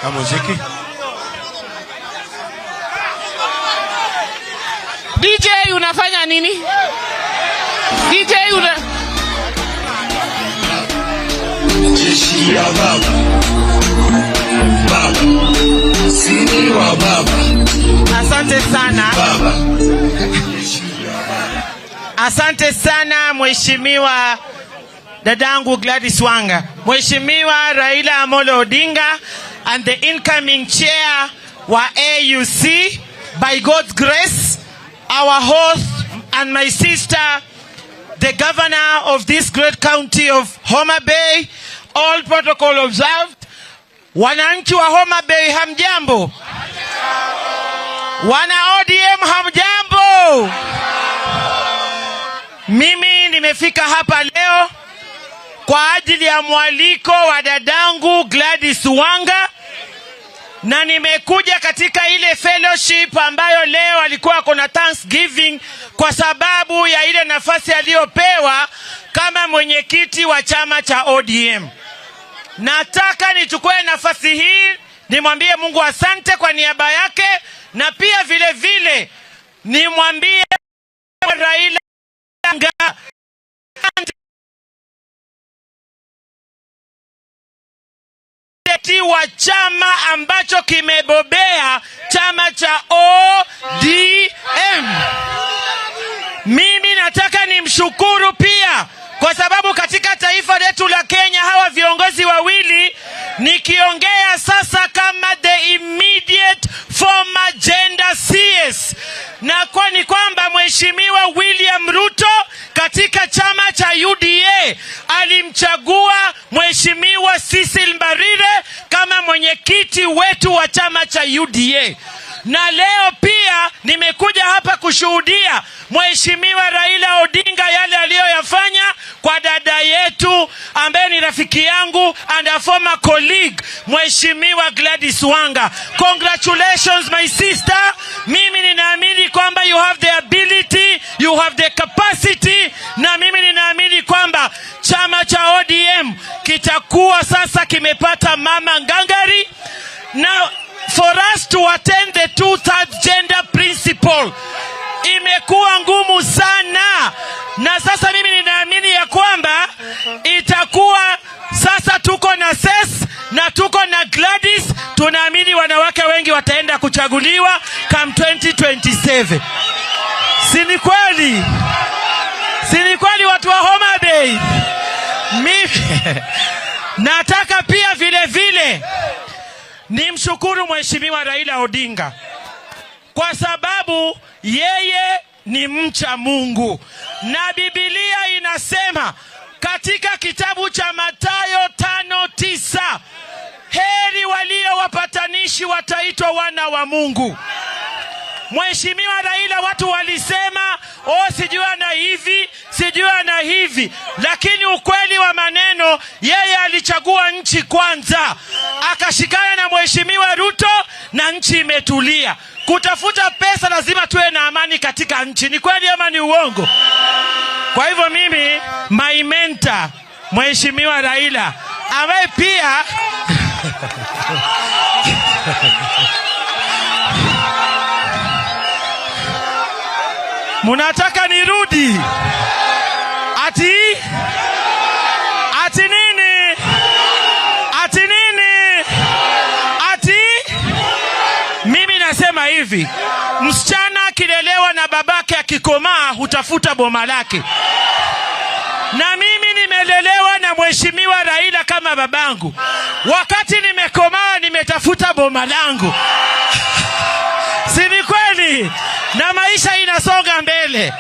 Na muziki. DJ, unafanya nini? DJ una Jeshi ya baba baba, sini wa baba. Asante sana. Baba. Asante sana, Mheshimiwa dadangu Gladys Wanga. Mheshimiwa Raila Amolo Odinga and the incoming chair wa AUC, by God's grace, our host and my sister, the governor of this great county of Homa Bay, all protocol observed. Wananchi wa Homa Bay, hamjambo? Wana ODM, hamjambo? Mimi nimefika hapa leo kwa ajili ya mwaliko wa dadangu Gladys Wanga, na nimekuja katika ile fellowship ambayo leo alikuwa kuna Thanksgiving kwa sababu ya ile nafasi aliyopewa kama mwenyekiti wa chama cha ODM. Nataka nichukue nafasi hii nimwambie Mungu asante kwa niaba yake, na pia vile vile nimwambie Raila Odinga wa chama ambacho kimebobea, chama cha ODM. Mimi nataka nimshukuru pia kwa sababu katika taifa letu la Kenya hawa viongozi wawili, nikiongea sasa kama the immediate former gender CS, na kwa ni kwamba Mheshimiwa William Ruto katika chama cha UDA alimchagua Mheshimiwa Cecil Mbarire kama mwenyekiti wetu wa chama cha UDA. Na leo pia nimekuja hapa kushuhudia Mheshimiwa Raila Odinga yale aliyoyafanya kwa dada yetu ambaye ni rafiki yangu and a former colleague, Mheshimiwa Gladys Wanga. Congratulations, my sister. Mimi ninaamini kwamba you have the ability, you have the capacity, na mimi ninaamini kwamba chama cha ODM kitakuwa sasa kimepata mama ngangari. Now, for us to attain the two-thirds gender principle imekuwa ngumu sana, na sasa mimi ninaamini ya kwamba itakuwa sasa tuko na Ses na tuko na Gladys. Tunaamini wanawake wengi wataenda kuchaguliwa come 2027. Si ni kweli? Si ni kweli, watu wa Homa Bay? Mimi nataka pia vile vile nimshukuru Mheshimiwa Raila Odinga kwa sababu yeye ni mcha Mungu, na Biblia inasema katika kitabu cha Mathayo 5:9, heri walio wapatanishi wataitwa wana wa Mungu. Mheshimiwa Raila, watu walisema, oh, sijui ana hivi, sijui ana hivi, lakini ukweli wa maneno, yeye alichagua nchi kwanza, akashikana na Mheshimiwa Ruto na nchi imetulia. Kutafuta pesa lazima tuwe na amani katika nchi. Ni kweli ama ni uongo? Kwa hivyo mimi, my mentor Mheshimiwa Raila, ambaye pia munataka nirudi ati ati nini, ati nini, ati mimi nasema hivi, msichana akilelewa na babake akikomaa hutafuta boma lake, na mimi nimelelewa na Mheshimiwa Raila kama babangu. Wakati nimekomaa nimetafuta boma langu. Si ni kweli? Na maisha inasonga mbele.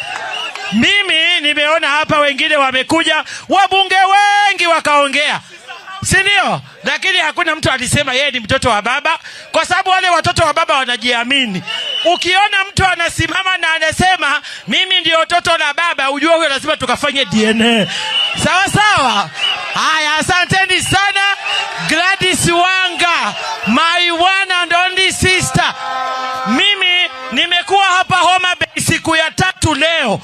Mimi nimeona hapa wengine wamekuja, wabunge wengi wakaongea, si ndio? Lakini hakuna mtu alisema yeye ni mtoto wa baba, kwa sababu wale watoto wa baba wanajiamini. Ukiona mtu anasimama na anasema mimi ndio mtoto la baba, ujue huyo lazima tukafanye DNA. Sawa sawa. Haya, asanteni sana Gladys Wanga, my one and only sister. Mimi nimekuwa hapa Homa Bay siku ya tatu leo.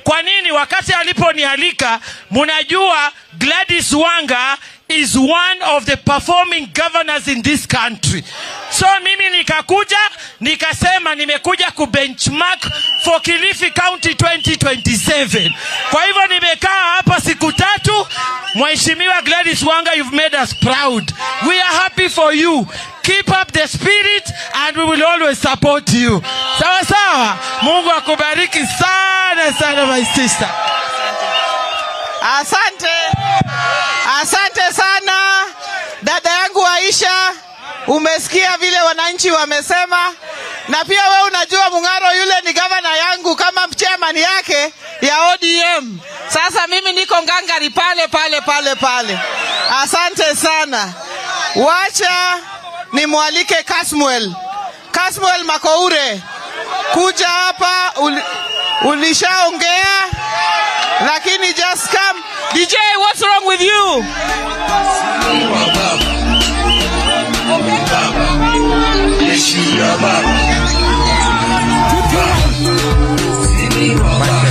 Kwa nini? Wakati aliponialika, mnajua Gladys Wanga is one of the performing governors in this country. So mimi nikakuja nikasema nimekuja kubenchmark for Kilifi County 2027. Kwa hivyo nimekaa hapa siku 3. Mheshimiwa Gladys Wanga, you've made us proud. We are happy for you. Keep up the spirit and we will always support you. Sawa sawa. Mungu akubariki sana sana, my sister. Asante. Asante sana dada yangu Aisha, umesikia vile wananchi wamesema, na pia we unajua Mung'aro yule ni gavana yangu kama chairman yake ya ODM. Sasa mimi niko ngangari pale pale pale pale. Asante sana. Wacha nimwalike Kasmuel. Kasmuel Makoure, kuja hapa. Ulishaongea lakini just come. DJ, what's wrong with you? Wa baba, baba, jeshi ya baba, sini wa baba.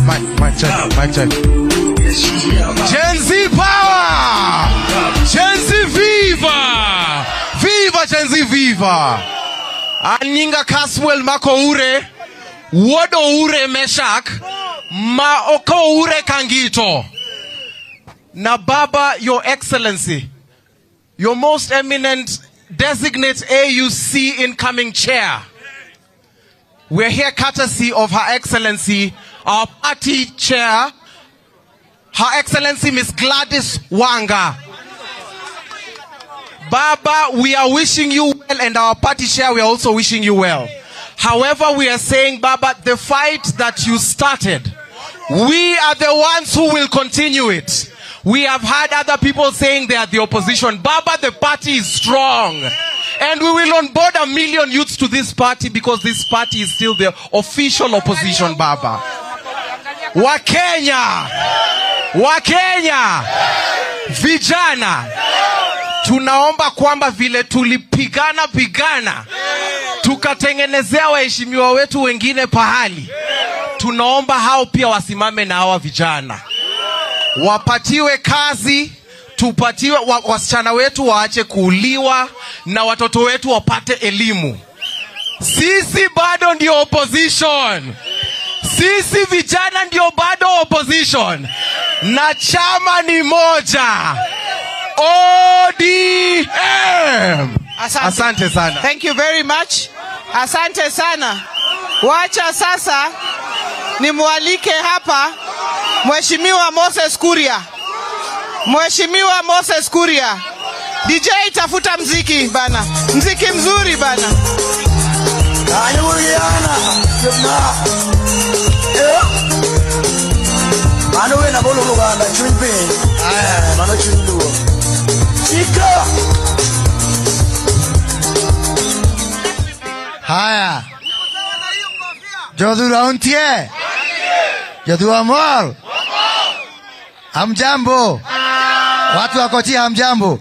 Mic, mic check, mic check. Jeshi ya baba. Gen Z power! Gen Z viva! Viva Gen Z viva! Aninga Kasmuel Makoure, Wodo Ure Meshak, Maoko Ure Kangito. Na Baba, Your Excellency, Your most eminent designate AUC incoming chair. We're here courtesy of Her Excellency, our party chair, Her Excellency Miss Gladys Wanga. Baba, we are wishing you well, and our party chair, we are also wishing you well. However, we are saying, Baba, the fight that you started, we are the ones who will continue it. We have had other people saying they are the opposition. Baba, the party is strong. And we will onboard 1 million youths to this party because this party is still the official opposition, Baba. Wakenya, Wakenya, vijana, tunaomba kwamba vile tulipigana pigana tukatengenezea waheshimiwa wetu wengine pahali, tunaomba hao pia wasimame na hawa vijana wapatiwe kazi, tupatiwe wasichana wetu waache kuuliwa na watoto wetu wapate elimu. Sisi bado ndio opposition. Sisi vijana ndio bado opposition, na chama ni moja, ODM. Asante. Asante sana. Thank you very much. Asante sana. Wacha sasa nimwalike hapa Mheshimiwa Moses Kuria. Mheshimiwa Moses Kuria. DJ, tafuta mziki bana. Mziki mzuri bana. Kanyuriana yonna. Eh. Mano wena bolo Luganda chuny piny. Eh, mano chuny Luo. Chika. Haya, Jothurwa untie? Jothurwa mor? Hamjambo? Watu wa Kochi hamjambo?